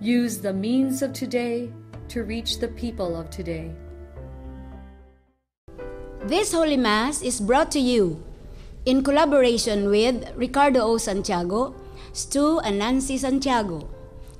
Use the means of today to reach the people of today. This Holy Mass is brought to you in collaboration with Ricardo O. Santiago, Stu and Nancy Santiago,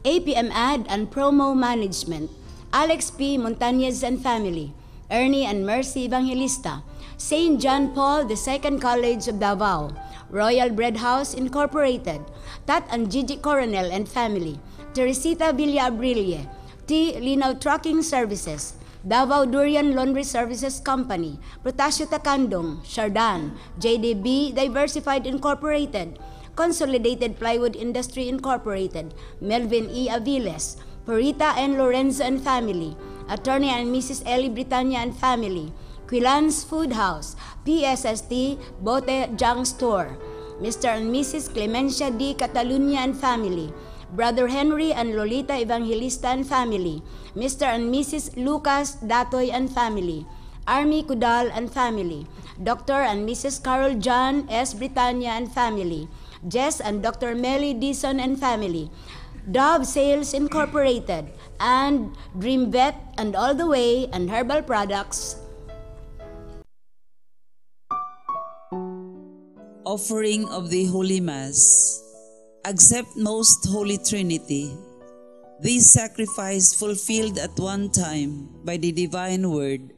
APM Ad and Promo Management, Alex P. Montañez and Family, Ernie and Mercy Evangelista, St. John Paul II College of Davao, Royal Bread House Incorporated, Tat and Gigi Coronel and Family, Teresita Villa Abrille, T. Linaw Trucking Services, Davao Durian Laundry Services Company, Protasio Takandong, Shardan, JDB Diversified Incorporated, Consolidated Plywood Industry Incorporated, Melvin E. Aviles, Purita and Lorenzo and Family, Attorney and Mrs. Ellie Britannia and Family, Quilans Food House, PSST Bote Junk Store, Mr. and Mrs. Clemencia D. Catalunya and Family, Brother Henry and Lolita Evangelista and Family, Mr. and Mrs. Lucas Datoy and Family, Army Kudal and Family, Dr. and Mrs. Carol John S. Britannia and Family, Jess and Dr. Melly Dison and Family, Dove Sales Incorporated, and Dream Vet and All the Way and Herbal Products. Offering of the Holy Mass. Accept, Most Holy Trinity, this sacrifice fulfilled at one time by the Divine Word,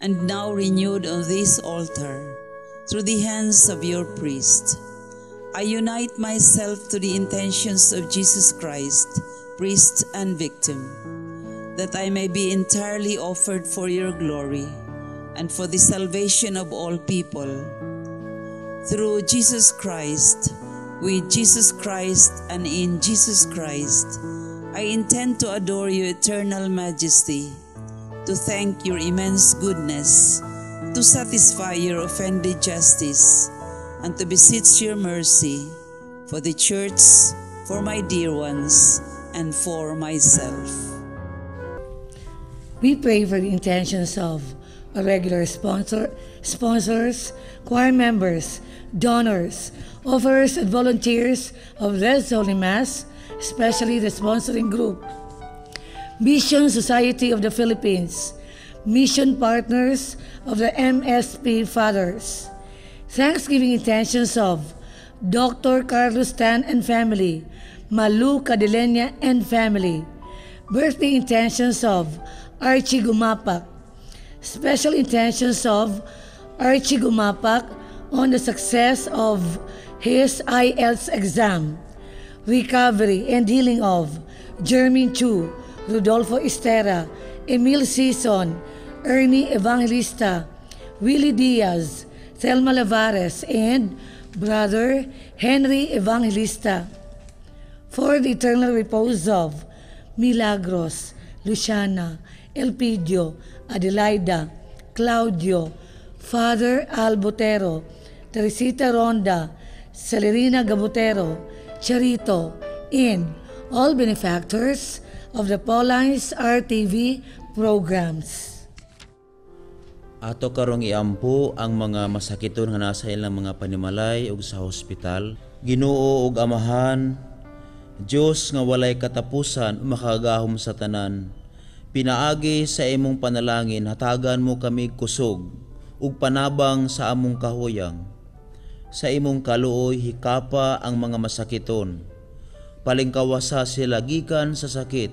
and now renewed on this altar through the hands of your priest. I unite myself to the intentions of Jesus Christ, priest and victim, that I may be entirely offered for your glory and for the salvation of all people. Through Jesus Christ, with Jesus Christ, and in Jesus Christ, I intend to adore your eternal majesty, to thank your immense goodness, to satisfy your offended justice, and to beseech your mercy for the Church, for my dear ones, and for myself. We pray for the intentions of our regular sponsors, choir members, donors, offerers, and volunteers of this Holy Mass, especially the sponsoring group, Mission Society of the Philippines, Mission Partners of the MSP Fathers. Thanksgiving intentions of Dr. Carlos Tan and family, Malu Cadelenia and family. Birthday intentions of Archie Gumapak. Special intentions of Archie Gumapak on the success of his IELTS exam. Recovery and healing of Jermaine Chu, Rodolfo Estera, Emil Sison, Ernie Evangelista, Willie Diaz, Thelma Lavares, and Brother Henry Evangelista. For the eternal repose of Milagros, Luciana, Elpidio, Adelaida, Claudio, Father Al Botero, Teresita Ronda, Celerina Gabutero, Charito, and all benefactors of the Paulines RTV programs. Ato karong iampo ang mga masakiton nga nasa ilang mga panimalay ug sa hospital. Ginoo ug Amahan, Dios nga walay katapusan, makagahom sa tanan. Pinaagi sa imong panalangin, hatagan mo kami kusog ug panabang sa among kahuyang. Sa imong kaluoy, hikapa ang mga masakiton. Palingkawasa sila gikan sa sakit,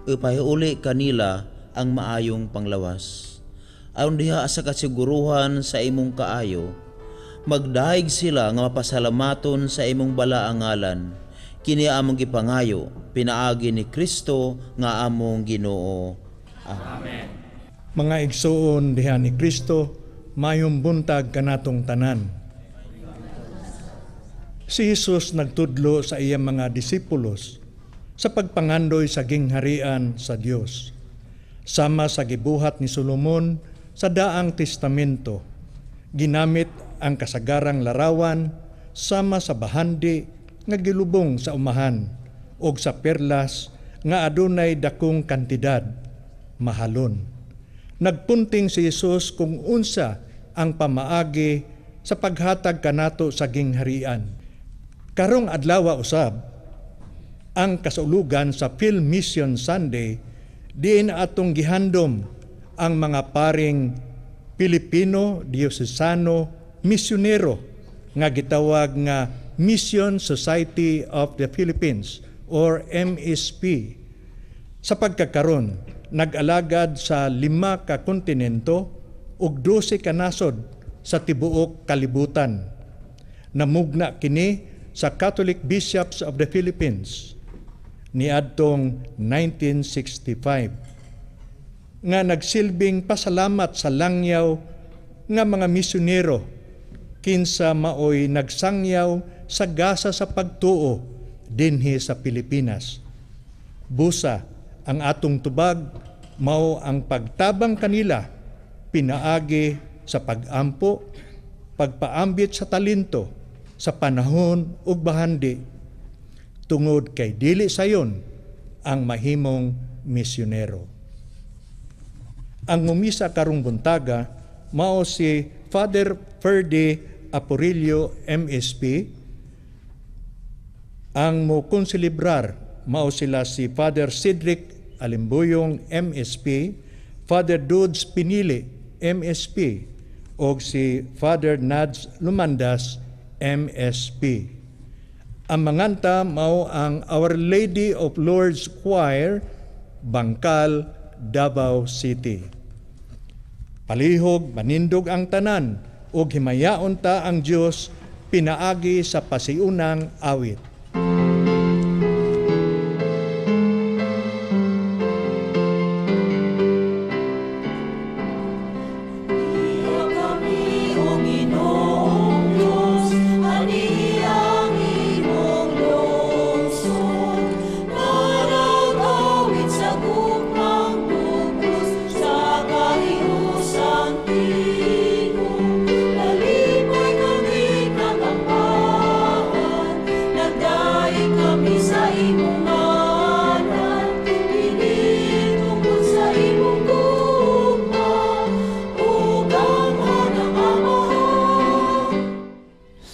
ipahiuli kanila ang maayong panglawas. Aron diha sa kasiguruhan sa imong kaayo, magdahig sila nga mapasalamaton sa imong balaang ngalan. Kini among gipangayo, pinaagi ni Kristo nga among Ginoo. Amen. Mga igsuon diha ni Kristo, mayong buntag kanatong tanan. Si Jesus nagtudlo sa iyang mga disipulos sa pagpangandoy sa gingharian sa Dios. Sama sa gibuhat ni Solomon sa Daang Testamento, ginamit ang kasagarang larawan sama sa bahandi nga gilubong sa umahan og sa perlas nga adunay dakong kantidad, mahalon. Nagpunting si Jesus kung unsa ang pamaagi sa paghatag kanato sa gingharian. Karong adlaw usab, Ang kasaulugan sa Phil Mission Sunday, diin atong gihandom ang mga paring Pilipino, Diocesano, misyonero nga gitawag nga Mission Society of the Philippines or MSP. Sa pagkakaron, nag-alagad sa 5 ka kontinento ug 12 ka nasod sa tibuok kalibutan. Namugna kini sa Catholic Bishops of the Philippines niadtong 1965 nga nagsilbing pasalamat sa langyaw nga mga misyonero kinsa maoy nagsangyaw sa gasa sa pagtuo dinhi sa Pilipinas. Busa ang atong tubag mao ang pagtabang kanila pinaagi sa pagampo, pagpaambit sa talento sa panahon ug bahandi, tungod kay dili sayon ang mahimong misyonero. Ang mumisa karong buntaga mao si Father Ferdy Aporillo MSP. Ang mo konselebrar mao sila si Father Cedric Alimbuyong MSP, Father Dudes Pinili MSP, og si Father Nads Lumandas MSP. Ang manganta mao ang Our Lady of Lourdes Choir, Bangkal, Davao City. Palihog manindog ang tanan ug himayaon ta ang Dios pinaagi sa pasiunang awit.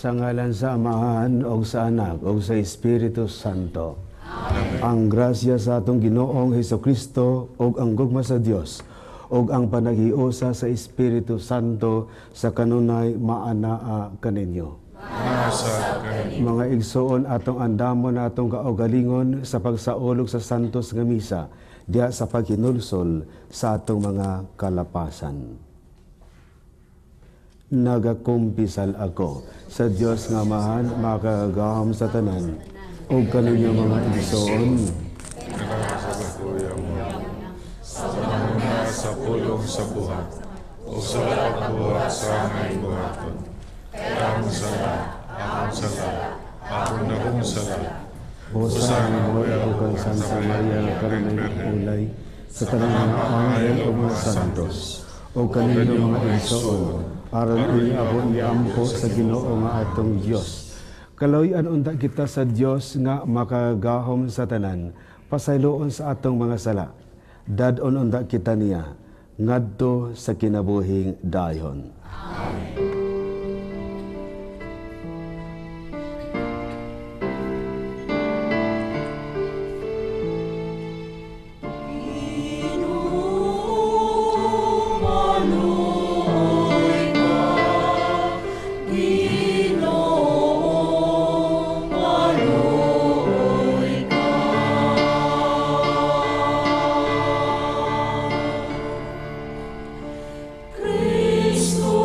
Sa ngalan sa Amahan og sa Anak og sa Espiritu Santo. Amen. Ang grasya sa atong Ginoong Hesukristo og ang gugma sa Dios og ang panaghiusa sa Espiritu Santo sa kanunay maanaa kaninyo. Mga igsoon, atong andamon atong kaugalingon sa pagsaulog sa Santos nga Misa diha sa paghinulsol sa atong mga kalapasan. Nagakumpisal ako sa Dios nga Amahan, makagagahom sa tanan, ug kaninyo mga igsoon. Sa pulong sa buhat, o sa pagbuhat sa may buhaton. Akong sala, akong sala, akong dakong sala. Busa ang buhay ako kang Santa Maria nga kanunay ulay sa tanang mga anghel ug mga santos, ug kaninyo mga igsoon, aron ini ako iampo sa Ginoo nga atong Dios. Kalaw-an unta kita sa Dios nga makagahom sa tanan, pasayloon sa atong mga sala. Dad-on unta kita niya ngadto sa kinabuhing dayon. Amen. Cristo.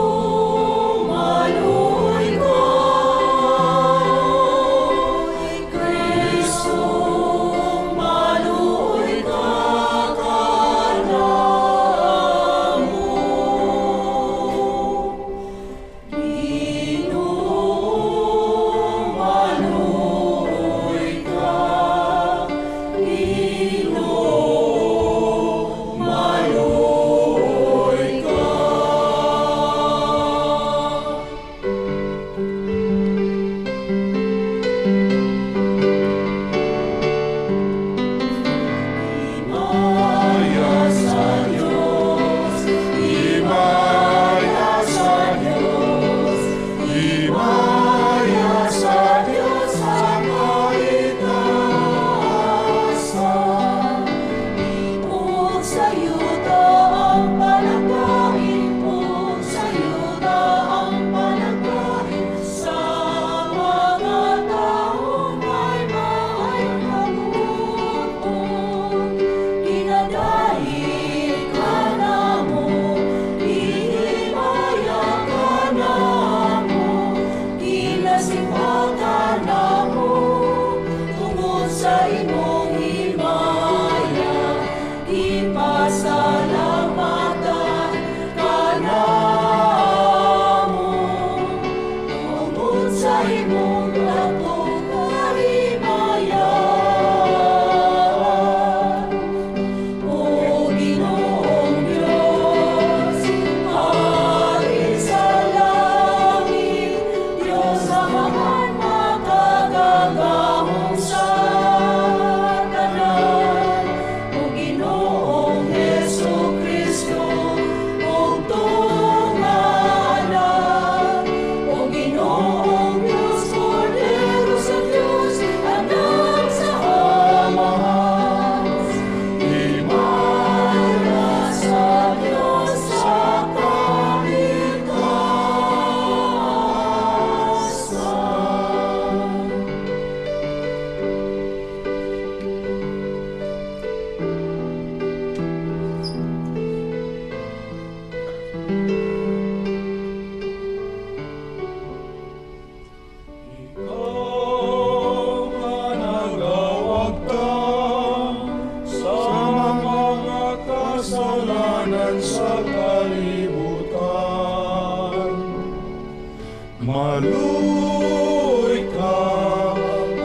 Maluoy ka,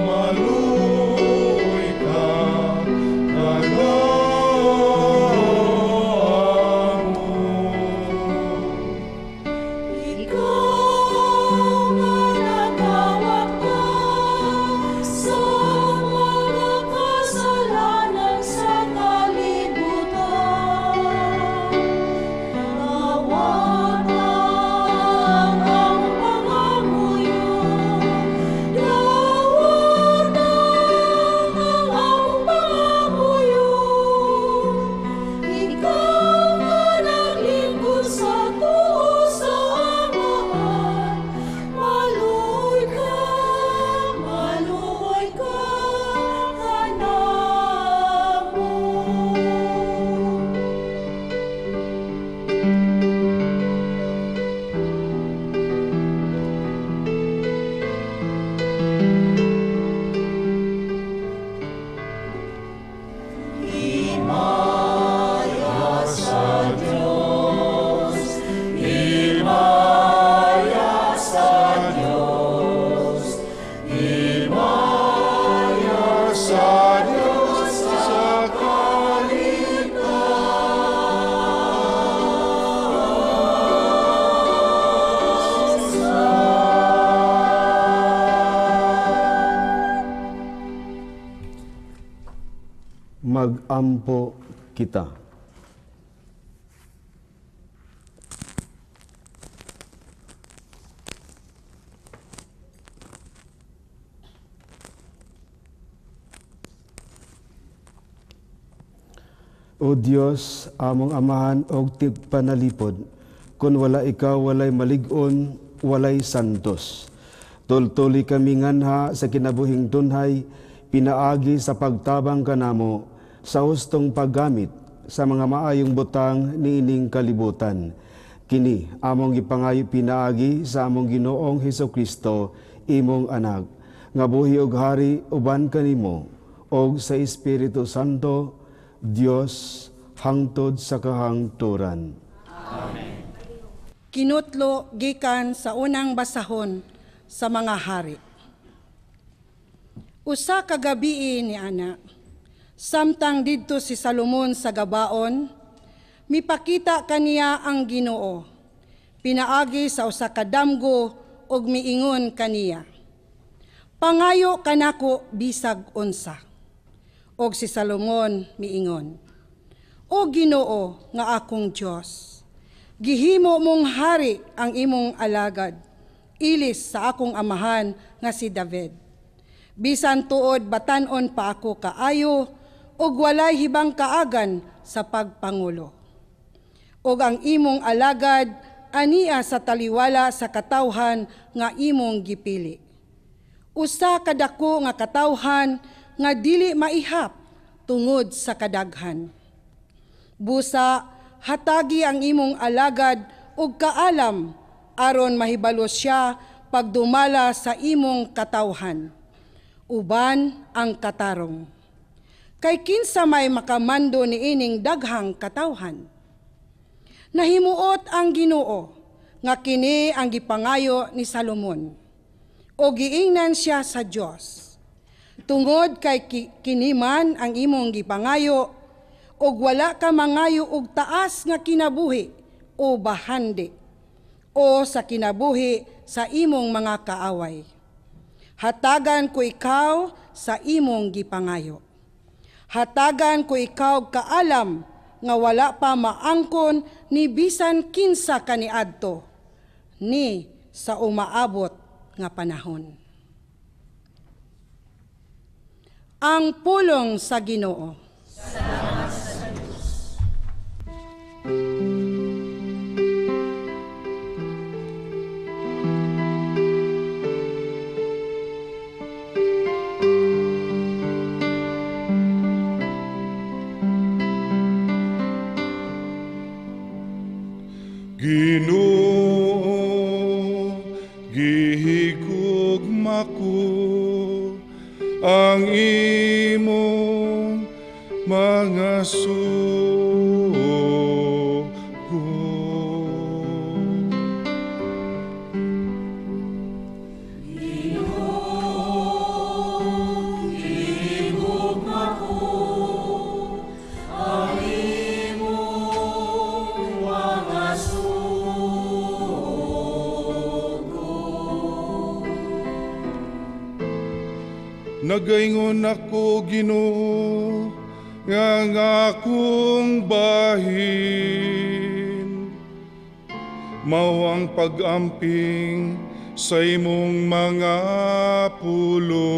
maluoy ka, kanamo. Ikaw nga nagawakta sa mga kasalanan sa kalibutan. Dawata ang among pangamuyo, dawata ang among pangamuyo. Ikaw nga naglingkod sa tuo sa Amahan, maluoy ka kanamo. Himaya sa Diyos, himaya sa Diyos, himaya sa Diyos sa kalikasan. Magampo kita. O Dios, among amahan og tigpanalipod, kun wala ikaw walay malig-on, walay santos. Tultuli kami nganha sa kinabuhing tunhay, pinaagi sa pagtabang kanamo sa hustong paggamit sa mga maayong butang niining kalibutan. Kini among gipangayo pinaagi sa among Ginoong Hesukristo, imong anak, nga buhi og hari uban kanimo og sa Espiritu Santo, Dios, hangtod sa kahangturan. Amen. Kinutlo gikan sa unang basahon sa mga hari. Usa ka gabii ni ana, samtang didto si Salomon sa Gabaon, mipakita kaniya ang Ginoo, pinaagi sa usa ka damgo ug miingon kaniya, pangayo kanako bisag unsa. Og si Salomon miingon, O Ginoo nga akong Dios, gihimo mong hari ang imong alagad, ilis sa akong amahan nga si David. Bisan tuod batan-on pa ako kaayo, ug walay hibang kaagan sa pagpangulo. Ug ang imong alagad ania sa taliwala sa katawhan nga imong gipili. Usa ka dako nga katawhan nga dili maihap tungod sa kadaghan. Busa hatagi ang imong alagad og kaalam aron mahibalo siya pagdumala sa imong katawhan, uban ang katarong. Kay kinsa may makamando niining daghang katawhan. Nahimuot ang Ginoo nga kini ang gipangayo ni Salomon, o giingnan siya sa Dios. Tungod kay kini man ang imong gipangayo, og wala ka mangayo og taas nga kinabuhi o bahandi, o sa kinabuhi sa imong mga kaaway. Hatagan ko ikaw sa imong gipangayo. Hatagan ko ikaw kaalam nga wala pa maangkon ni bisan kinsa kaniadto, ni sa umaabot nga panahon. Ang pulong sa Ginoo. Salamat sa Diyos. Ginoo, gihigugma ko ang imong mga sugo. Nagaingon ako, Ginoo, nga ang akong bahin mao ang pag-amping sa imong mga pulong.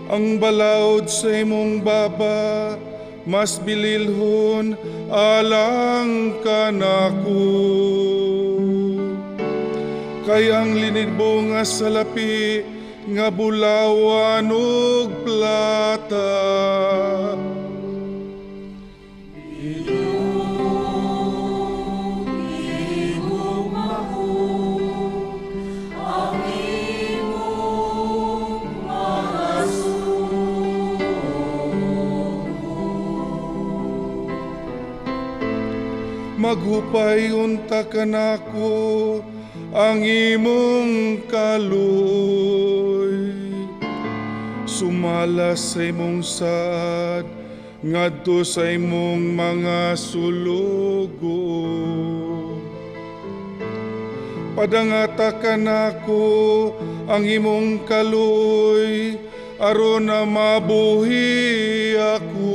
Ang balaod sa imong baba mas bililhon alang kanako. Kay ang linibo nga salapi nga bulawan ug plata. Maghupay unta kanako ang imong kaluoy. Sumala sa imong saad ngadto sa imong mga sulugo. Padangata kanako ang imong kaluoy aron na mabuhi ako.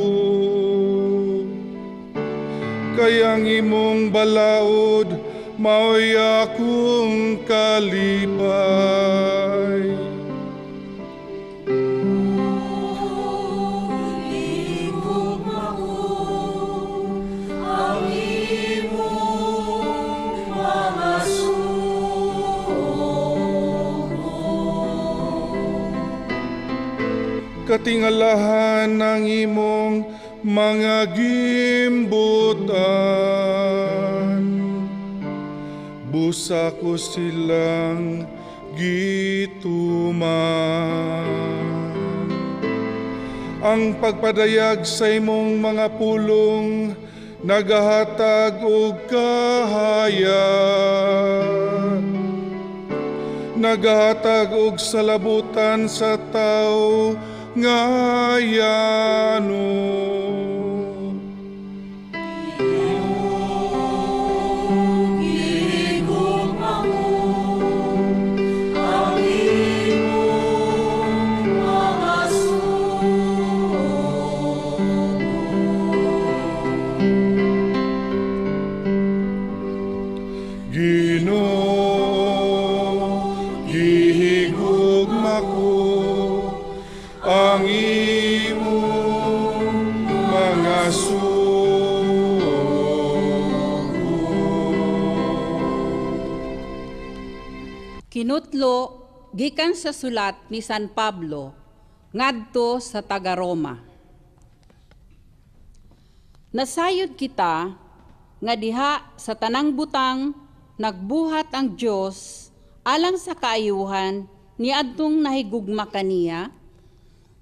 Kay ang imong balaod mao'y akong kalipay. Higugma ko ang imong mga sugo. Katingalahan ang imong mga gimbutan, busa ko silang gituman. Ang pagpadayag sa imong mga pulong nagahatag og kahayag, nagahatag og salabutan sa tawo nga yano. Higugma ko ang imong mga sugo. Ginoo, gihigugma ko ang imong mga sugo. Kinutlo gikan sa sulat ni San Pablo ngadto sa taga-Roma. Nasayod kita nga diha sa tanang butang nagbuhat ang Dios alang sa kaayuhan niadtong nahigugma kaniya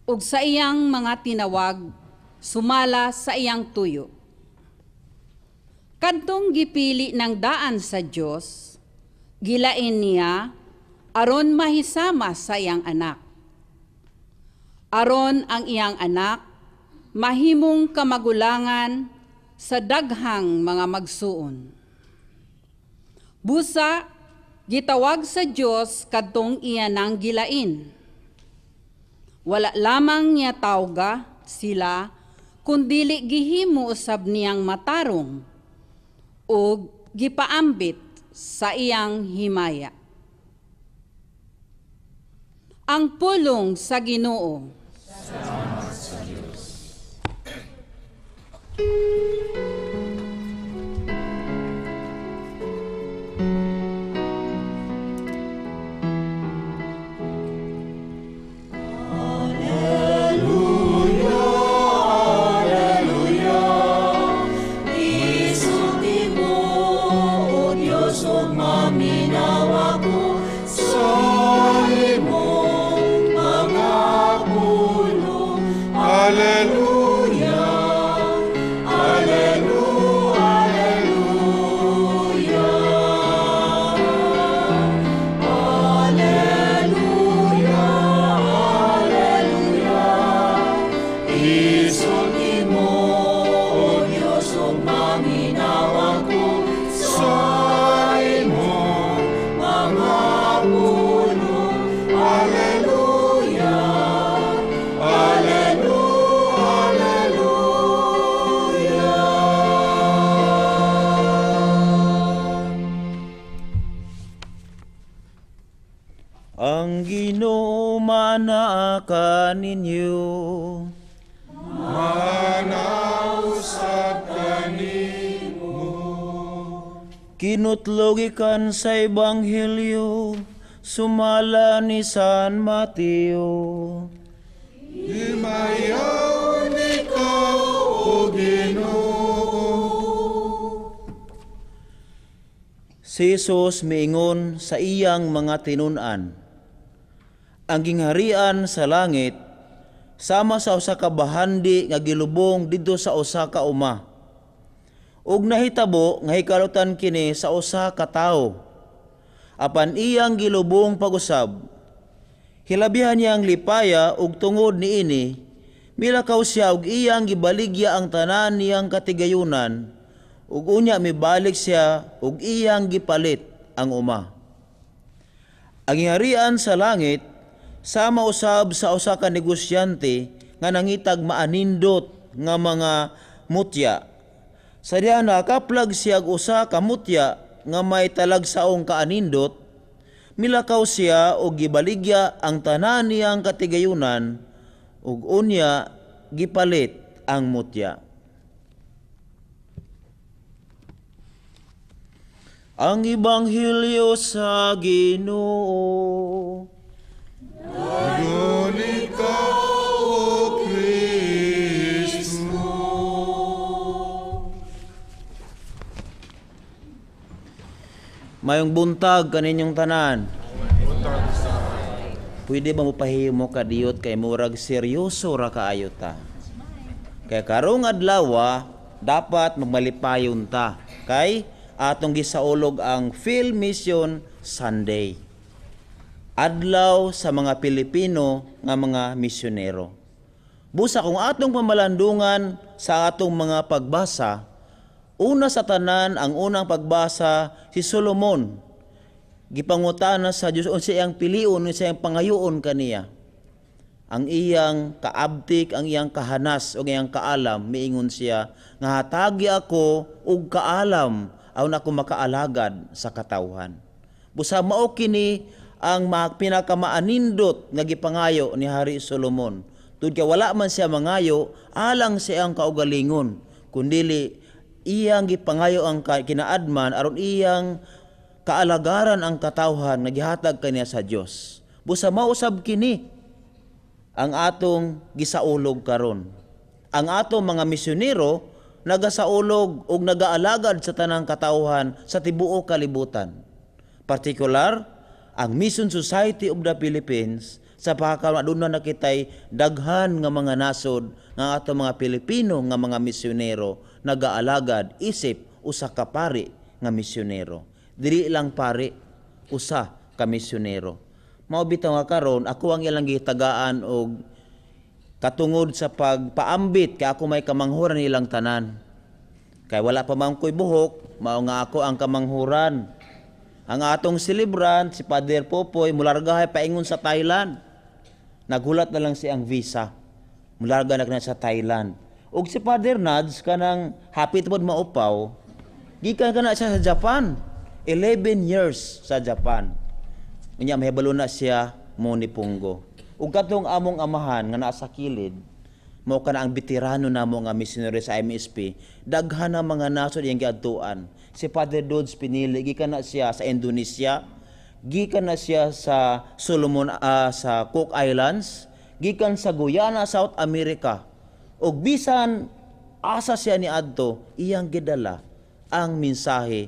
ug sa iyang mga tinawag sumala sa iyang tuyo. Kadtong gipili ng daan sa Dios, gilain niya aron mahisama sa iyang anak. Aron ang iyang anak mahimong kamagulangan sa daghang mga magsuon. Busa gitawag sa Dios kadtong iya nang gilain. Wala lamang niya tawga sila kundili gihimo usab niyang matarong ug gipaambit sa iyang himaya. Ang pulong sa Ginoo. Salamat sa Dios. Alleluia, alleluia. Isulti mo, O Dios, ug maminaw ako sa imong mga pulong. Alleluia, Ang Ginoo maanaa kaninyo. Manausab kanimo. Kinutlo gikan sa Ebanghelyo sumala ni San Mateo. Himayaw ikaw, O Ginoo. Si Jesus miingon sa iyang mga tinun-an, ang gingharian sa langit sama sa usa ka bahandi nga gilubong didto sa usa ka uma. Ug nahitabo nga hikalutan kini sa usa ka tawo. Apan iyang gilubong pag-usab, hilabihan niyang lipaya ug tungod niini milakaw siya ug iyang gibaligya ang tanan niyang katigayunan, ug unya mibalik siya ug iyang gipalit ang uma. Ang gingharian sa langit sama usab sa usa ka negosyante nga nangitag maanindot nga mga mutya. Sa diha nakaplag siya og usa ka mutya nga may talagsaong kaanindot, milakaw siya og gibaligya ang tanan niyang katigayunan ug unya gipalit ang mutya. Ang Ebanghelyo sa Ginoo. Daghon ikaw, O Kristo. Mayong buntag kaninyong tanan. Pwede ba mopahimo kadiyot kay murag seryoso ra kaayo ta? Kay karong adlaw dapat magmalipayon ta kay atong gisaulog ang Phil Mission Sunday. Adlaw sa mga Pilipino nga mga misyonero. Busa kung atong pamalandungan sa atong mga pagbasa, una sa tanan ang unang pagbasa si Solomon. Gipangutana sa Dios unsa iyang pilion, unsa iyang pangayoon kaniya. Ang iyang kaabtik, ang iyang kahanas ug iyang kaalam, miingon siya nga hatagi ako og kaalam aron ako makaalagad sa katawhan. Busa mao kini ang pinakamaanindot nga gipangayo ni Hari Solomon. Tud kay wala man siya mangayo alang sa iyang kaugalingon, kundili iyang gipangayo ang kinaadman aron iyang kaalagaran ang katawhan nga gihatag kaniya sa Dios. Busa mausab kini ang atong gisaulog karon. Ang atong mga misyonero nagasaulog og nagaalagad sa tanang katawhan sa tibuok kalibutan. Partikular ang Mission Society of the Philippines sa pagkakaroon aduna na kitay daghan nga mga nasod nga atong mga Pilipino nga mga misyonero nagaalagad isip usa ka pari nga misyonero. Dili lang pari, usa ka misyonero. Mao bitaw nga karon ako ang ilang gitagaan og katungod sa pagpaambit kay ako may kamanghuran nilang tanan. Kay wala pa man ko'y buhok, mao nga ako ang kamanghuran. Ang atong celebrant, si Father Popoy, mulargahay paingon sa Thailand. Naghulat na lang siyang visa. Mularga na sa Thailand. Og si Father Nads, kanang hapit pod maupaw, gikan kana siya sa Japan. 11 years sa Japan. Unya mahibalo na siya mo ni Punggo. Ug katong among amahan nga naa sa kilid, mao kana ang veterano namo nga missionary sa MSP, daghan na mga nasod iyang giadtuan. Si Father Dodds pinili, gikan na siya sa Indonesia, gikan na siya sa Solomon, sa Cook Islands, gikan sa Guyana, South America. Ug bisan asa siya niadto, iyang gidala ang mensahe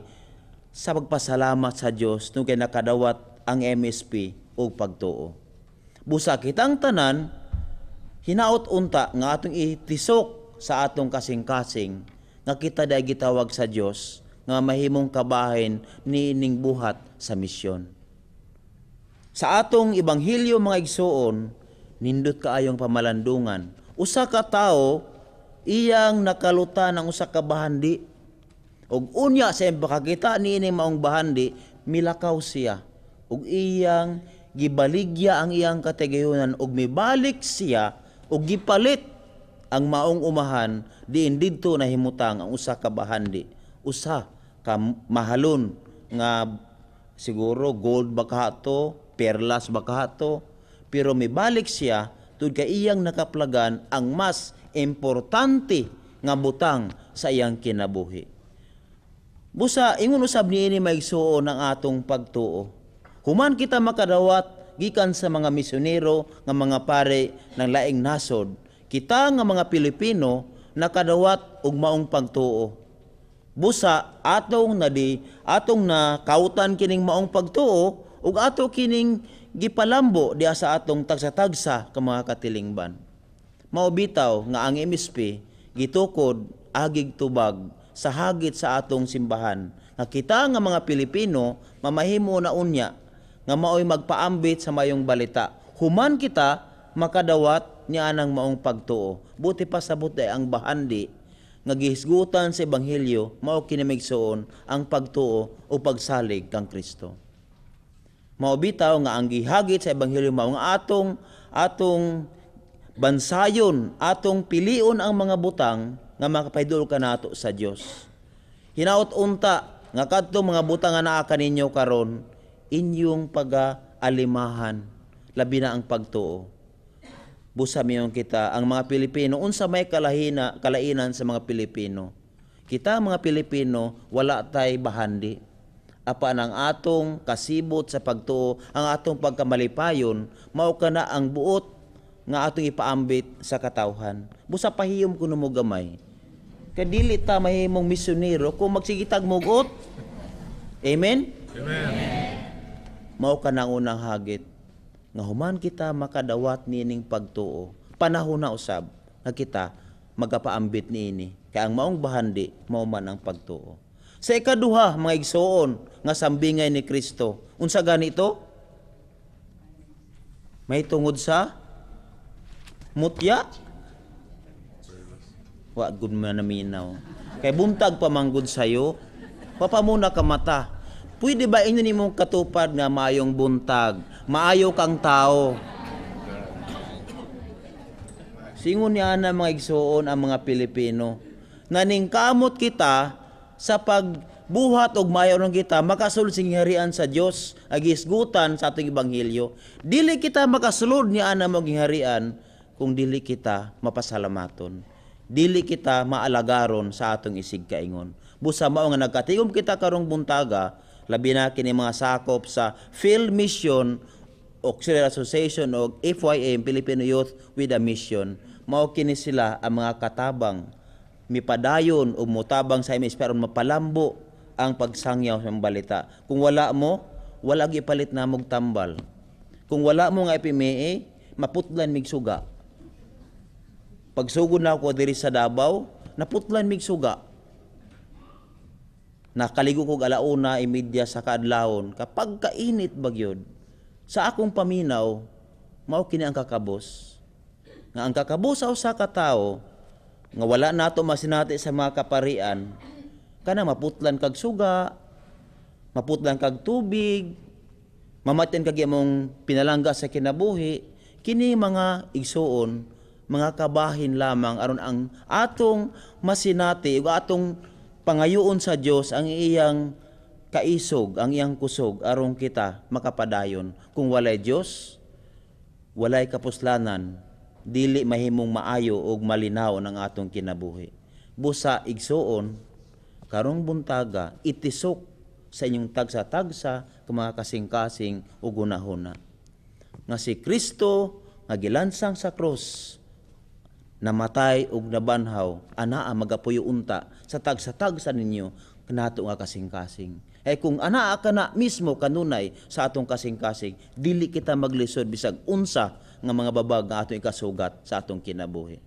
sa pagpasalamat sa Dios nung kay nakadawat ang MSP ug pagtuo. Busa kitang tanan hinaot unta nga atong itisok sa atong kasing-kasing nga kita day gitawag sa Dios nga mahimong kabahin niining buhat sa misyon. Sa atong ebanghelyo mga igsoon, nindot kaayong pamalandungan. Usa ka tawo iyang nakalutan ang usa ka bahandi. Ug unya sa iyang pakakita niini maong bahandi, milakaw siya ug iyang gibaligya ang iyang katigayunan ug mibalik siya ug gipalit ang maong umahan diin didto nahimutang ang usa ka bahandi, usa ka mahalon nga siguro gold ba kato Perlas ba kahato, pero mibalik siya tud kay iyang nakaplagan ang mas importante nga butang sa iyang kinabuhi. Busa ingon usab niini, maigsuon, ang atong pagtuo. Human kita makadawat gikan sa mga misyonero nga mga pare ng laing nasod, kita nga mga Pilipino nakadawat og maong pagtuo. Busa atong na di atong na kautan kining maong pagtuo ug ato kining gipalambo diha sa atong tagsa-tagsa ka mga katilingban. Mao bitaw nga ang MSP gitukod agig tubag sa hagit sa atong simbahan nga kita nga mga Pilipino mamahimo na unya nga maoy magpaambit sa mayong balita. Human kita makadawat niya anang maong pagtuo. Buti pa sabot ay ang bahandi nga gihisgutan sa ebanghelyo mao kini, maigsoon, ang pagtuo o pagsalig kang Kristo. Mao bitaw nga ang gihagit sa ebanghelyo mao nga atong atong bansayon, atong pilion ang mga butang nga makapahidul kanato sa Dios. Hinaot unta nga kadtong mga butang nga naa kaninyo karon inyong pag-alimahan, labi na ang pagtuo. Busa miingon kita ang mga Pilipino, unsa may kalahina kalainan sa mga Pilipino? Kita mga Pilipino wala tay bahandi. Apan ang atong kasibot sa pagtuo, ang atong pagkamalipayon, mao kana ang buot nga atong ipaambit sa katawhan. Busa pahiyom kuno mo gamay. Kay dili ta mahimong misyonero kung magsigitag mugot. Amen? Amen. Mao kana ang unang hagit nga human kita makadawat niining pagtuo, panahon na usab nga kita magapaambit niini. Kay ang maong bahandi mao man ang pagtuo. Sa ikaduha, mga igsoon, nga sambingay ni Kristo, unsa ganito? May tungod sa mutya. Wa gud man naminaw. Kay buntag pa manggod sayo, wa pa muna ka mata. Pwede ba inyo nimong katupad nga maayong buntag, maayo kang tao? Singon niya na, mga igsoon, ang mga Pilipino, naningkamot kita sa pagbuhat og maayo ng kita makasulod sa gingharian sa Dios, agisgutan sa atong ebanghelyo. Dili kita makasulod ni ana mo gingharian kung dili kita mapasalamaton. Dili kita maalagaron sa atong isig kaingon. Busa mao nga nagkatigom kita karong buntaga, labi na kini mga sakop sa Phil Mission Auxiliary Association o FYM, Filipino Youth with a Mission. Mao kini sila ang mga katabang mipadayon o mutabang sa MS pero mapalambo ang pagsangyaw sa balita. Kung wala mo, wala gipalit na mog tambal. Kung wala mo nga FMA, maputlan mig suga. Pagsugod na ako diri sa Davao, naputlan mig suga. Nakaligo kog 1:30 sa kaadlawon, kapag kainit bagyod. Sa akong paminaw, mao kini ang kakabos. Nga ang kakabos sa usa ka tawo nga wala nato masinati sa mga kaparian, kana maputlan kag suga, maputlan kag tubig, mamatyan kag imong pinalangga sa kinabuhi, kini, mga igsuon, mga kabahin lamang aron ang atong masinati ug atong pangayoon sa Dios ang iyang kaisog, ang iyang kusog aron kita makapadayon. Kung walay Dios, walay kapuslanan, dili mahimong maayo ug malinaw ng atong kinabuhi. Busa igsuon, karong buntaga itisok sa inyong tagsa-tagsa ka mga kasing-kasing ug hunahuna nga si Kristo nga gilansang sa krus, namatay ug nabanhaw, anaa magapuyo unta sa tagsa-tagsa ninyo kanato nga kasing-kasing. Eh kung anaa ka na mismo kanunay sa atong kasing-kasing, dili kita maglisod bisag unsa nga mga babag nga atong ikasugat sa atong kinabuhi.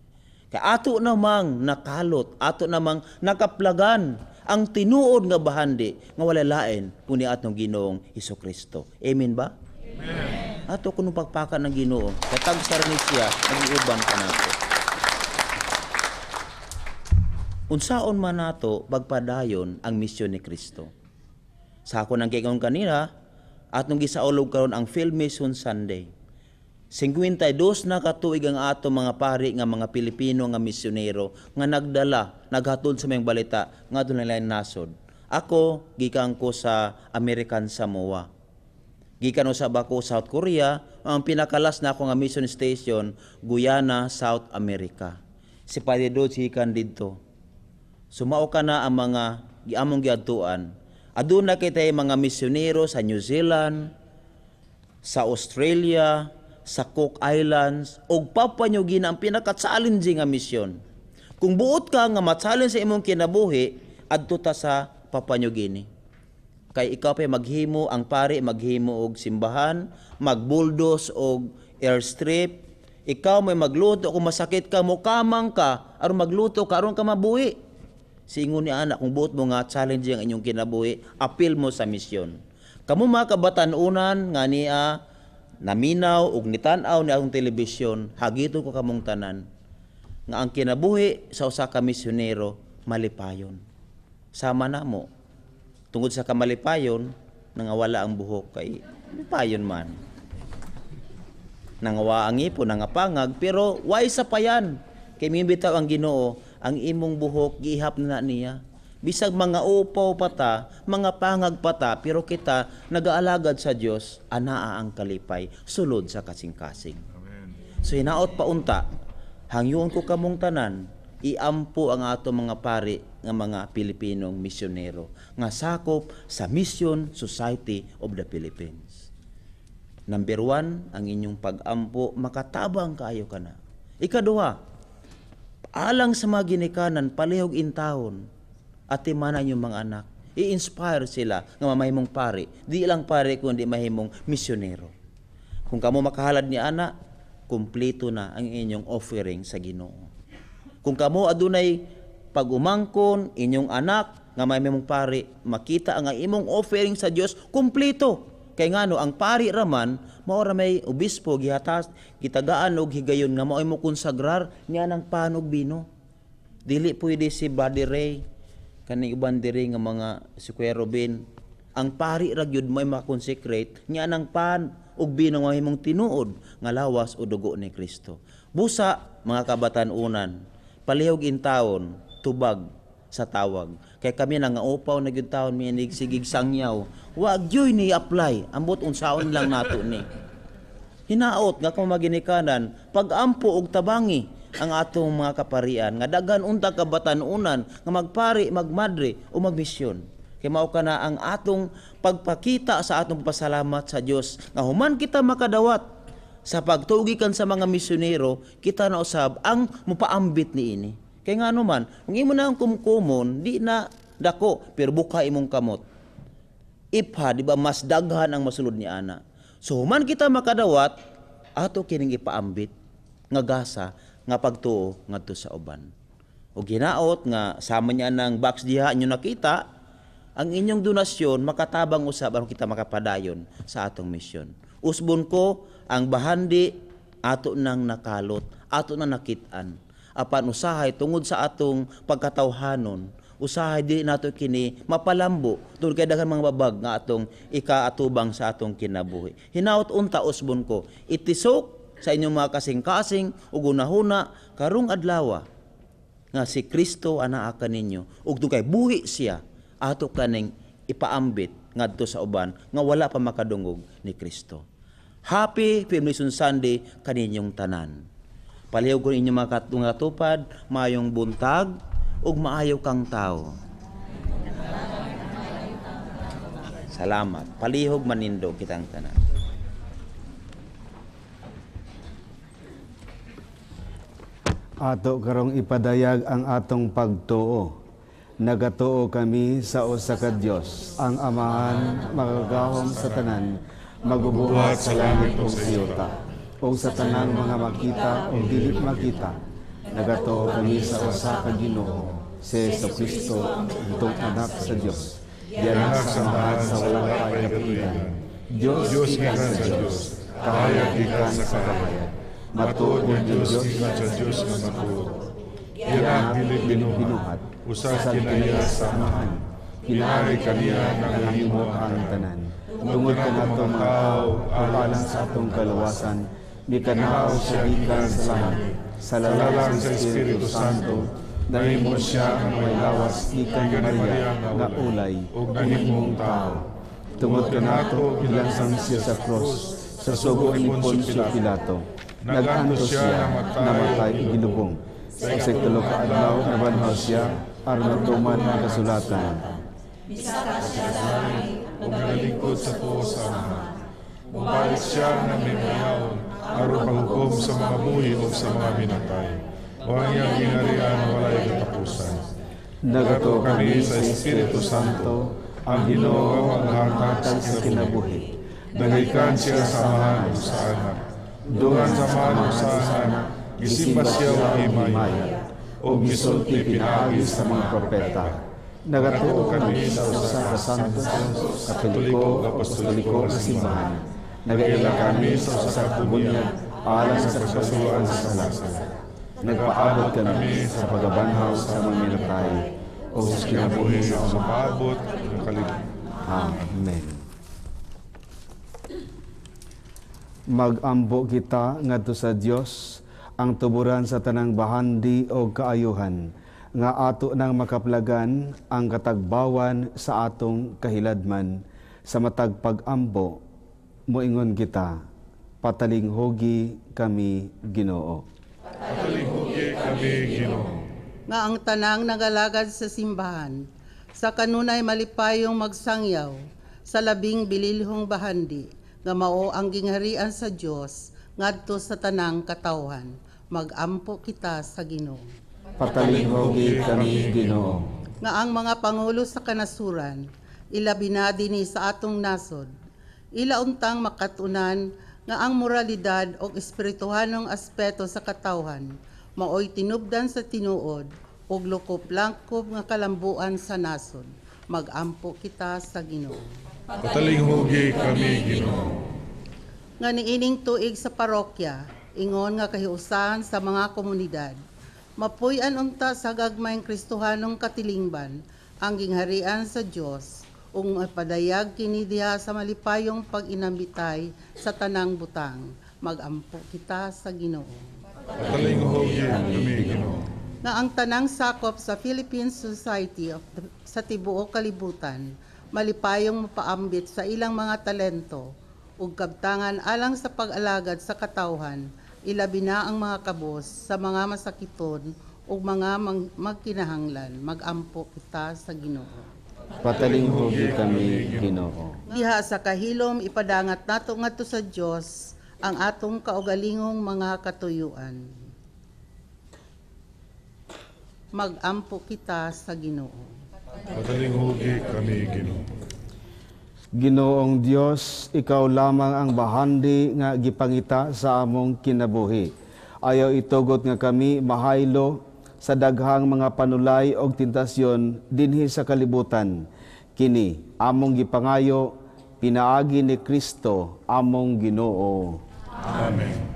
Kay ato namang nakalot, ato namang nakaplagan ang tinuod nga bahandi nga wala lain kundi atong Ginoong Hesus Kristo. Amen ba? Amen. Ato kuno pagpakan ng Ginoo, katag sa ni siya nag-uban kanato. Unsaon man nato pagpadayon ang misyon ni Kristo? Sa ako nang giingon kanina, atong gisaulog karon ang Phil Mission Sunday. 52 na katuig ang ato mga pari nga mga Pilipino nga misyonero nga nagdala, naghatod sa mayong balita nga dunay lain nasod. Ako gikan ko sa American Samoa. Gikan usab ako South Korea, ang pinakalas na ako nga mission station Guyana, South America. Si Padre Dodge gikan didto. Sumao ka na ang mga giamong giadtuan. Aduna kitay mga misyonero sa New Zealand, sa Australia, sa Cook Islands, ug Papua New Guinea ang pinaka-challenging nga misyon. Kung buot ka nga ma-challenge sa imong kinabuhi, adto ta sa Papua New Guinea. Kay ikaw pa maghimo, ang pari maghimo og simbahan, magbuldos og airstrip, ikaw may magluto kung masakit ka, mukamang ka, aron magluto ka, aron ka mabuhi. Singon ni anak, kung buot mo nga challenge ang inyong kinabuhi, apil mo sa misyon. Kamo mga kabatan-unan nga niya naminaw ug nitan-aw ni akong telebisyon, hagito ko kamong tanan nga ang kinabuhi sa usa ka misyonero malipayon. Sama namo. Tungod sa kamalipayon, nangawala ang buhok kay malipayon man. Nangawa ang ipon, nangapangag, pero way sa payan. Kay mibitaw ang Ginoo, ang imong buhok gihap na niya. Bisag mga upaw pata, mga pangag pata, pero kita nagaalagad sa Dios, anaa ang kalipay sulod sa kasing-kasing. Amen. So hinaot paunta, hangyoon ko kamong tanan, iampo ang ato mga pari nga mga Pilipinong misyonero nga sakop sa Mission Society of the Philippines. Number 1, ang inyong pag-ampo makatabang kaayo kana. Ikaduha, alang sa mga ginikanan, palihog intawon at timanan yung mga anak. I-inspire sila nga mamahimong pari. Di lang pari kundi mahimong misyonero. Kung kamo makahalad ni ana, kumpleto na ang inyong offering sa Ginoo. Kung kamo adunay pag-umangkon, inyong anak nga mahimong pari, makita ang imong offering sa Dios kumpleto. Kay ngano ang pari raman mao ra may obispo gihatas gitagaan og higayon nga maoy mo konsagrar niya ng panog bino. Dili pwede si Brother Ray kani uban diri nga mga si Kuya Robin, ang pari ra gyud may makonsecrate niya ng pan ug bino nga mahimong tinuod nga lawas o dugo ni Kristo. Busa mga kabatan-unan, palihog intawon tubag sa tawag. Kay kami na nga upaw na gyud taon miinig sigig sangyaw. Wa gyud ni apply, ambot unsaon lang nato ni. Hinaot nga kung maginikanan, pag-ampo og tabangi ang atong mga kaparian nga daghan unta kabatan-unan nga magpari, magmadre o magmisyon. Kay mao kana ang atong pagpakita sa atong pasalamat sa Dios nga human kita makadawat sa pagtugikan sa mga misyonero, kita na usab ang mupaambit niini. Kay ngano man, kung imo na ang kumkumon, di na dako, pero buka imong kamot. Ipha, di ba, mas daghan ang masulod ni ana. So human kita makadawat, ato kining ipaambit nga gasa nga pagtuo ngadto sa uban. O ginaot nga sama niya ng box diha inyo nakita, ang inyong donasyon makatabang usab aron kita makapadayon sa atong misyon. Usbon ko ang bahandi ato nang nakalot, ato nang nakit-an. Apan usahay tungod sa atong pagkatawhanon, usahay di nato kini mapalambo tungod kay daghan mga babag nga atong ikaatubang sa atong kinabuhi. Hinaot unta usbon ko, itisok sa inyong mga kasing-kasing ug hunahuna karong adlaw nga si Kristo anaa kaninyo ug dugay buhi siya ato kaning ipaambit ngadto sa uban nga wala pa makadungog ni Kristo. Happy Mission Sunday kaninyong tanan. Palihog ko inyong mga katupad, maayong buntag ug maayo kang tao. Salamat. Palihog manindog kitang tanan. Ato karong ipadayag ang atong pagtuo. Nagatuo kami sa usa ka Dios, ang Amahan makagagahom sa tanan, magubuhat sa langit ug sa yuta, o sa tanang mga makita o dili makita. Nagatuo kami sa usa ka Ginoo, si Jesucristo, itong anak sa Dios, gianak sa Amahan sa walang katuigan. Dios gikan sa Dios, kahayag gikan sa kahayag, matuod nga Dios gikan sa Dios nga matuod. Gianak dili binuhat, usa kinaiya sa Amahan, kinari kaniya nahimo ang tanan. Tungod kanato mga tao, alang sa atong kaluwasan, mikanaaw siya gikan sa langit, sa lalang sa Espiritu Santo, nahimo siya ang may lawas gikan ni Maria nga ulay, ug nahimong tao. Tungod kanato gilansang siya sa krus sa sugo ni Poncio Pilato. Nag-antos siya, namatay ug gilubong. Sa ikatulo ka adlaw nabanhaw siya aron matuman ang kasulatan. Misaka siya sa langit ug nagalingkod sa tuo sa Amahan. Mobalik siya nga mimayaon aron paghukom sa mga buhi ug sa mga minatay. O ang iyang gingharian walay katapusan. Nagatuo kami sa Espiritu Santo, ang Ginoo ang maghatag sa kinabuhi. Naghikan siya sa Amahan ug sa Anak. Dungan sa Amahan ug sa Anak, gisimba siya og himaya, ug gisulti pinaagi sa mga propeta. Nagatuo kami sa usa ka santo, Katoliko, Apostoliko nga simbahan. Nagaila kami sa usa ka bunyag alang sa kapasulaotan sa sala. Nagpaabot kami sa pagkabanhaw sa mga minatay o sa kinabuhi sa paabot ng kalibutan. Amen. Magambo kita ngadto sa Dios ang tuburan sa tanang bahandi o kaayuhan nga ato nang makaplagan ang katagbawan sa atong kahiladman sa matag pag-ambo moingon kita, patalinghugi kami Ginoo. Patalinghugi kami Ginoo. Nga ang tanang nagalagad sa simbahan sa kanunay malipayong magsangyaw sa labing bililhong bahandi nga mao ang gingharian sa Dios ngadto sa tanang katawhan. Magampo kita sa Ginoo. Patalinghugi kami Ginoo. Nga ang mga pangulo sa kanasuran ilabi na dinhi sa atong nasod, ila untang makatunan nga ang moralidad o espirituhanong aspeto sa katawhan maoy tinubdan sa tinuod ug lukop-langkob nga kalambuan sa nasod. Magampo kita sa Ginoo. Patalinghugi kami Ginoo. Nga niining tuig sa parokya, ingon nga kahiusahan sa mga komunidad, mapuy-an unta sa gagmayng Kristohanong katilingban ang gingharian sa Dios ug mapadayag kini diha sa malipayong pag-inambitay sa tanang butang. Magampo kita sa Ginoo. Patalinghugi kami Ginoo. Nga ang tanang sakop sa Philippine Society sa tibuok kalibutan malipayong mapaambit sa ilang mga talento ug kabtangan alang sa pag-alagad sa katawhan, ilabi na ang mga kabos sa mga masakiton ug mga magkinahanglan. Magampo kita sa Ginoo. Patalinghugi kami Ginoo. Diha sa kahilom ipadangat nato ngadto sa Dios ang atong kaugalingong mga katuyuan. Magampo kita sa Ginoo. Patalinghugi kami Ginoo. Ginoong Dios, ikaw lamang ang bahandi nga gipangita sa among kinabuhi. Ayaw itugot nga kami mahaylo sa daghang mga panulay og tentasyon dinhi sa kalibutan. Kini among gipangayo pinaagi ni Kristo among Ginoo. Amen.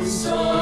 Sa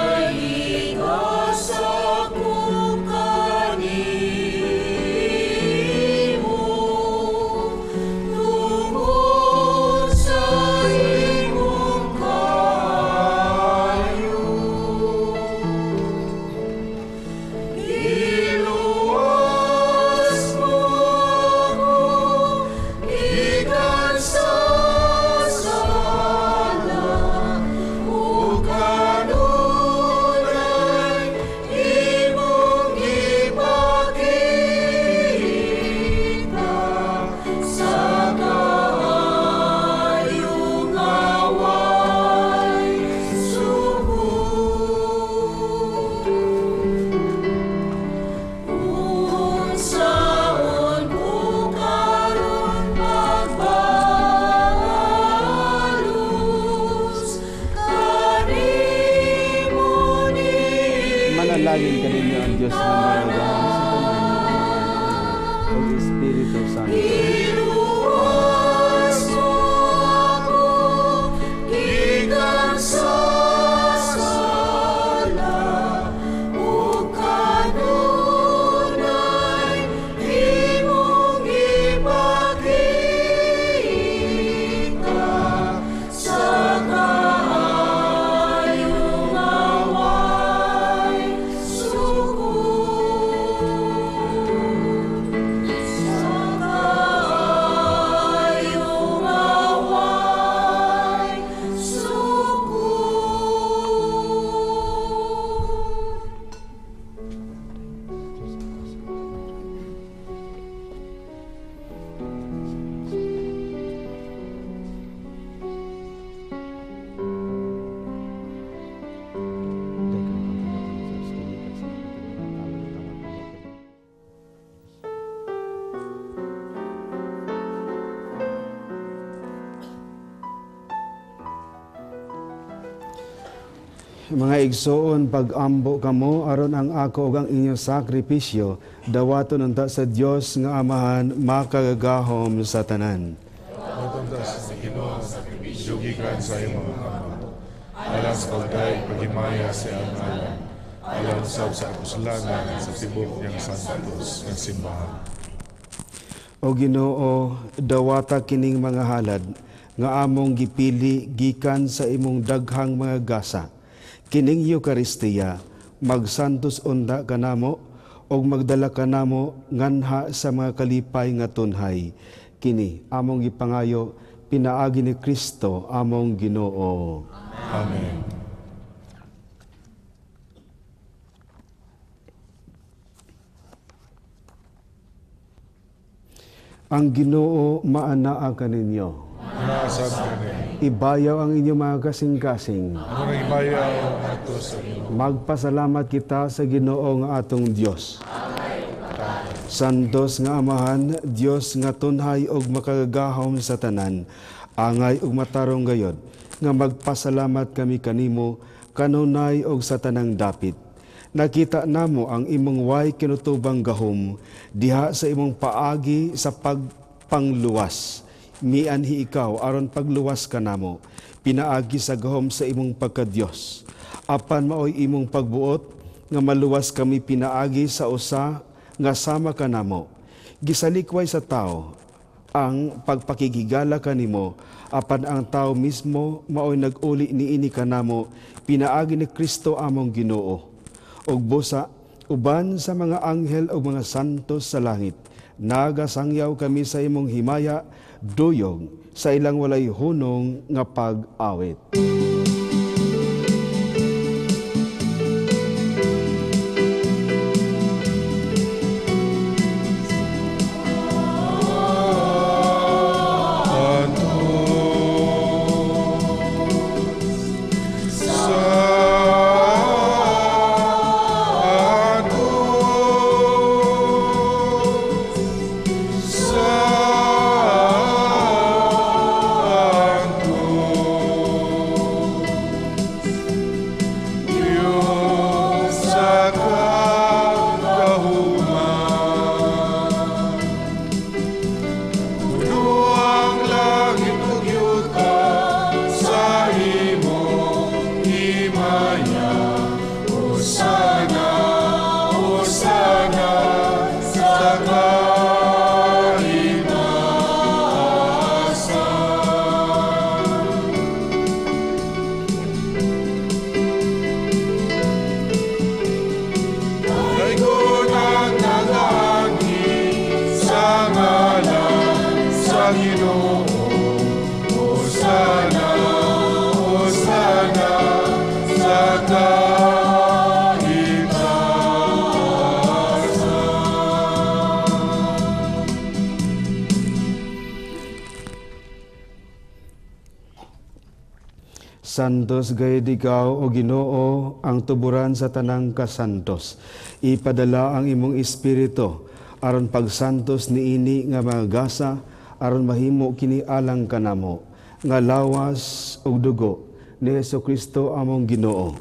Mga igsoon, pag-ambo kamo aron ang ako ug ang inyong sakripisyo dawaton unta sa Dios nga Amahan makagagahom sa tanan. Dawaton sa Ginoo ang sakripisyo gikan sa imong mga kamot, alang sa pagdayeg paghimaya sa iyang ngalan, alang usab sa apuslanan sa tibuok niyang santos nga simbahan. O Ginoo, dawata kining mga halad nga among gipili gikan sa imong daghang mga gasa. Kining Eukaristiya, magsantos unta kanamo og magdala kanamo nganha sa mga kalipay nga tunhay. Kini among gipangayo pinaagi ni Kristo among Ginoo. Amen. Ang Ginoo maanaa kaninyo. Ibayaw ang inyong mga kasing-kasing. Magpasalamat kita sa Ginoo nga atong Dios. Santos nga Amahan, Dios nga tunhay og makagagahom sa tanan, angay og matarong gayod nga magpasalamat kami kanimo kanunay og sa tanang dapit. Nakita namo ang imong way kinutubang gahom diha sa imong paagi sa pagpangluwas. Mianhi ikaw aron pagluwas kanamo, pinaagi sa gahom sa imong pagkadiyos. Apan maoy imong pagbuot nga maluwas kami pinaagi sa usa nga sama kanamo. Gisalikway sa tao ang pagpakigigala kanimo, apan ang tao mismo maoy nag-uli niini kanamo pinaagi ni Kristo among Ginoo. Ug busa uban sa mga anghel ug mga santos sa langit, nagasangyaw kami sa imong himaya duyog sa ilang walay hunong nga pag-awit. Santos gayud ikaw, o Ginoo, ang tuburan sa tanang kasantos. Ipadala ang imong espiritu aron pagsantos niini nga mga gasa, aron mahimo kini alang kanamo nga lawas ug dugo ni Hesukristo among Ginoo.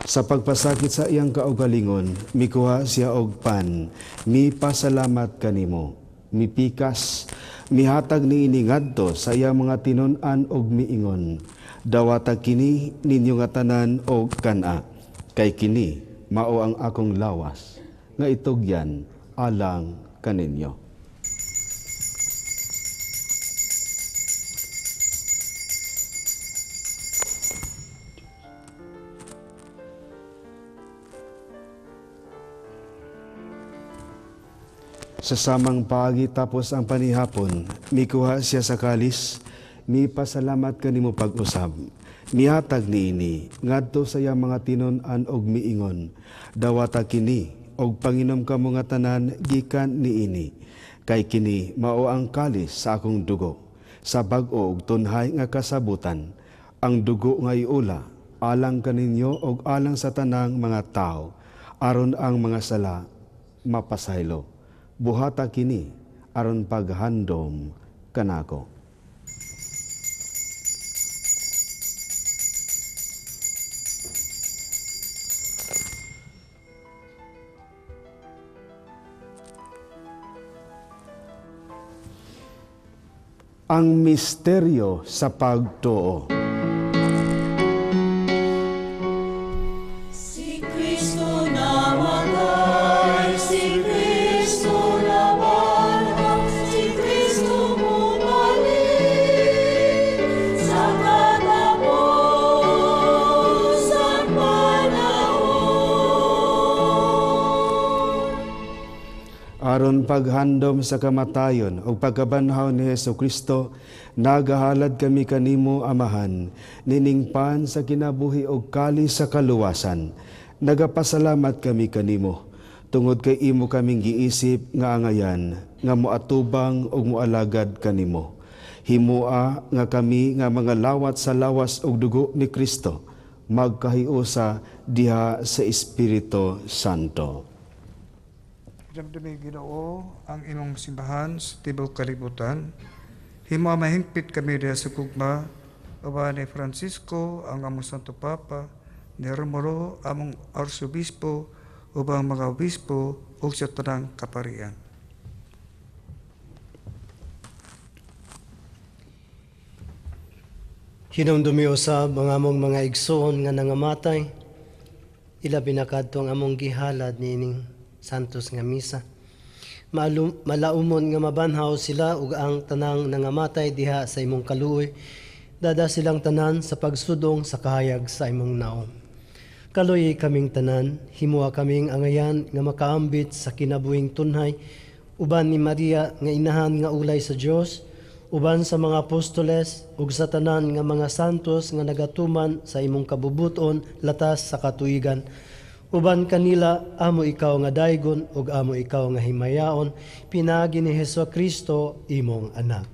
Sa pagpasakit sa iyang kaugalingon, mikuha siya og pan, mipasalamat kanimo, mipikas, mihatag niini ngadto sa iyang mga tinun-an og miingon. Dawata kini ninyo nga tanan og kana, kay kini mao ang akong lawas nga itugyan alang kaninyo. Sa samang paagi tapos ang panihapon, mikuha siya sa kalis, mipasalamat kanimo pag-usab. Mihatag niini ngadto sa iyang mga tinun-an og miingon. Dawata kini og panginom kamo nga tanan gikan niini, kay kini mao ang kalis sa akong dugo, sa bag-o og tunhay nga kasabutan, ang dugo nga iula alang kaninyo og alang sa tanang mga tawo, aron ang mga sala mapasaylo. Buhata kini aron paghandom kanako. Ang misteryo sa pagtuo. Si Kristo namatay, si Kristo nabanhaw, si Kristo mubalik sa katapusang panahon. Aron paghandom sa kamatayon ug pagkabanhaw ni Hesus Kristo, nagahalad kami kanimo, Amahan, niningpan sa kinabuhi ug kali sa kaluwasan. Nagapasalamat kami kanimo tungod kay imo kaming giisip nga angayan nga moatubang ug moalagad kanimo. Himua nga kami nga mga lawat sa lawas ug dugo ni Kristo magkahiusa diha sa Espiritu Santo. Damdami, Ginoo, ang imong simbahan sa tibuok kalibutan. Himo mahingpit kami diha sa gugma uban ni Francisco ang among Santo Papa, ni Romulo among Arsobispo, ubang mga obispo ug sa tanang kaparian. Hinumdumi usab ang among mga igsoon nga nangamatay, ilabi na kadto ang among gihalad niining Santos nga misa. Malaumon nga mabanhaw sila ug ang tanang nangamatay diha sa imong kaluoy. Dada silang tanan sa pagsudong sa kahayag sa imong naom. Kaluoy kaming tanan, himua kaming angayan nga makaambit sa kinabuhing tunhay, uban ni Maria nga inahan nga ulay sa Dios, uban sa mga apostoles ug sa tanan nga mga santos nga nagatuman sa imong kabubuton latas sa katuigan. Uban kanila amo ikaw nga daygon ug amo ikaw nga himayaon, pinaagi ni Hesus Kristo imong anak.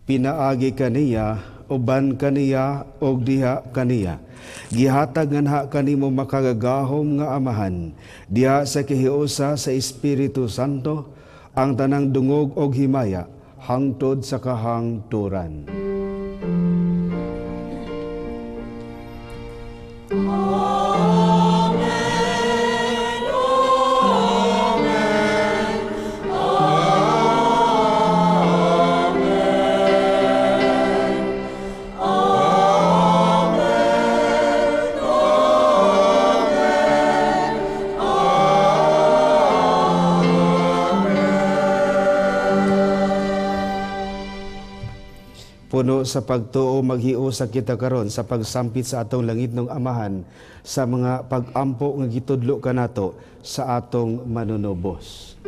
Pinaagi kaniya, uban kaniya ug diha kaniya. Gihatag nganha kanimo makagagahom nga Amahan, diha sa kahiusa sa Espiritu Santo ang tanang dungog og himaya hangtod sa kahangturan. Amen, Amen, Amen, Amen, Amen, Puno sa pagtuo, maghiusa kita karon sa pagsampit sa atong langitnong Amahan sa mga pagampo nga gitudlo kanato sa atong manunubos.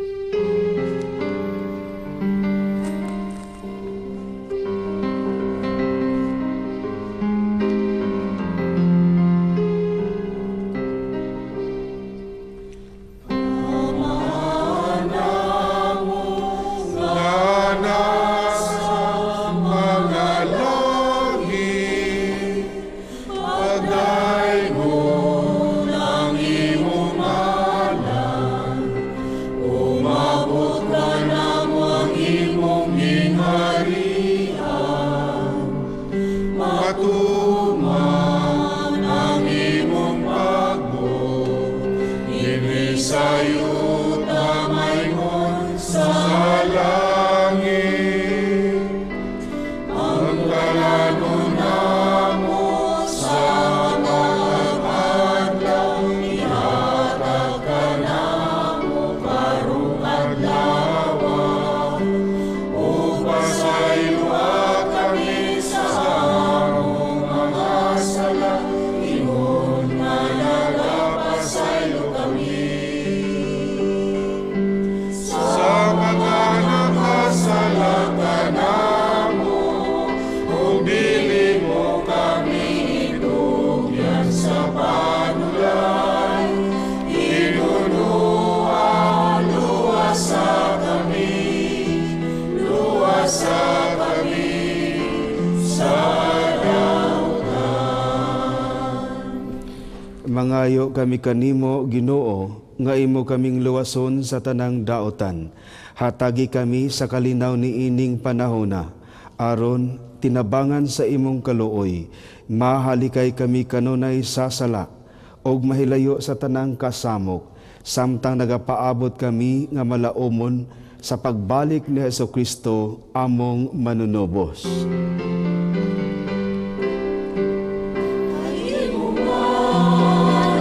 Mangayo kami kanimo, Ginoo, nga imo kaming luwason sa tanang daotan. Hatagi kami sa kalinaw ni ining panahona, aron tinabangan sa imong kaluoy. Mahalikay kami kanunay sa sala, ug mahilayo sa tanang kasamok, samtang nagapaabot kami nga malaumon sa pagbalik ni Hesukristo among manunubos.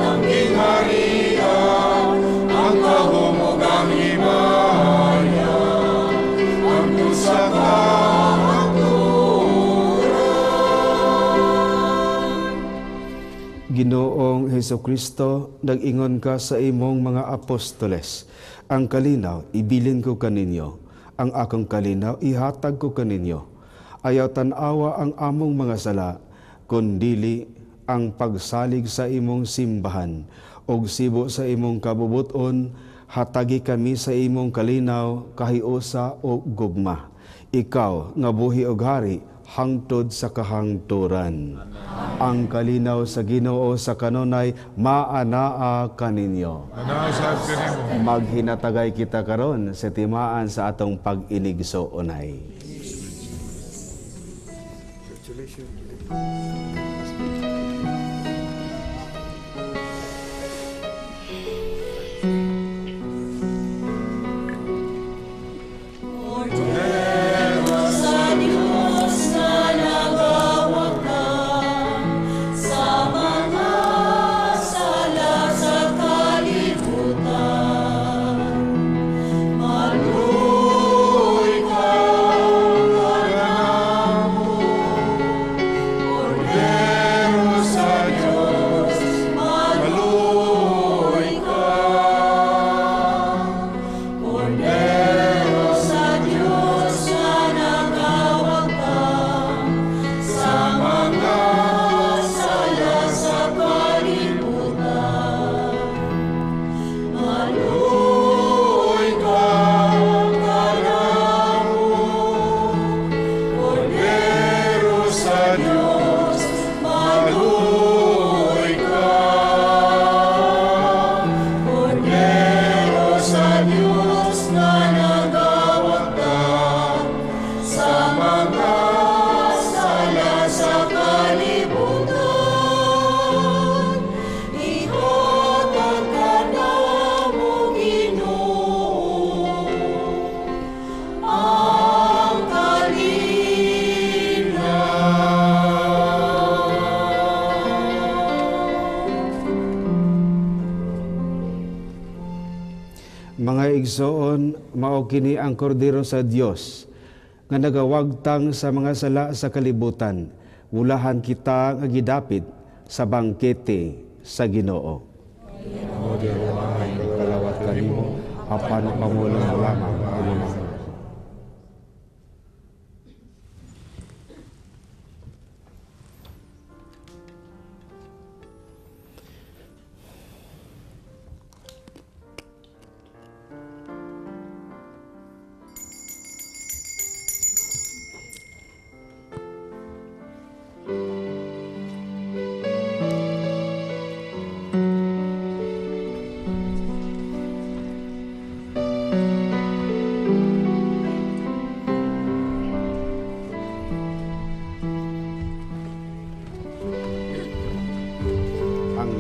Ang gingharian, ang gahom ug ang himaya, hangtod sa kahangturan. Ginoong Hesukristo, nag-ingon ka sa imong mga apostoles, ang kalinaw ibilin ko kaninyo, ang akong kalinaw ihatag ko kaninyo. Ayaw tan-awa ang among mga sala, kundili ang pagsalig sa imong simbahan, og sibo sa imong kabubuton, hatagi kami sa imong kalinaw, kahiusa o gugma. Ikaw nga buhi og hari, hangtod sa kahangturan. Amen. Ang kalinaw sa Ginoo sa kanunay maanaa kaninyo. Maghinatagay kita karon sa timaan sa atong pag-inigsoonay. Mga igsoon, mao kini ang kordero sa Dios nga nagawagtang sa mga sala sa kalibutan. Wulahan kita nga gidapit sa bangkete sa Ginoo. Kalawat kanimo apan pamulong lamang.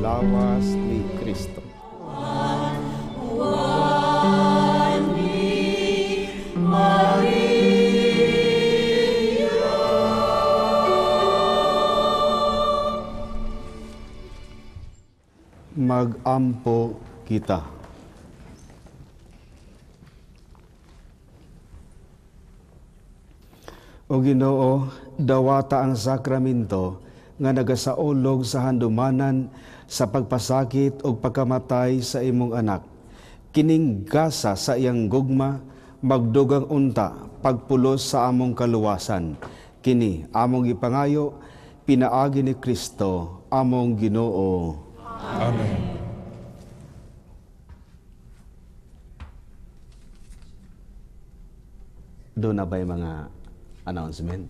Lawas ni Kristo. Magampo kita. O Ginoo, dawata ang sakramento nga nagasaulog sa handumanan sa pagpasakit o pagkamatay sa imong anak. Kining gasa sa iyang gugma, magdugang unta, pagpulos sa among kaluwasan. Kini among ipangayo, pinaagi ni Kristo, among Ginoo. Amen. Doon na ba'y mga announcement?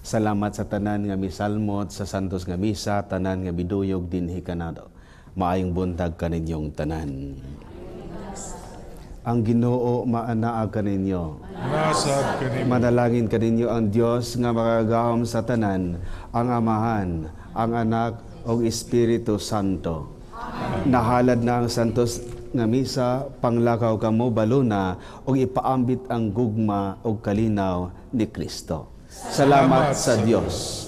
Salamat sa tanan nga misalmot sa Santos nga Misa, tanan nga miduyog dinhi kanado. Maayong buntag kaninyong tanan. Ang Ginoo maanaa kaninyo. Nasab kanimo. Manalangin kaninyo ang Dios nga makagagahom sa tanan, ang Amahan, ang Anak ug Espiritu Santo. Nahalad na ang Santos nga misa, panglakaw kamo baluna ug ipaambit ang gugma ug kalinaw ni Kristo. Salamat sa Dios.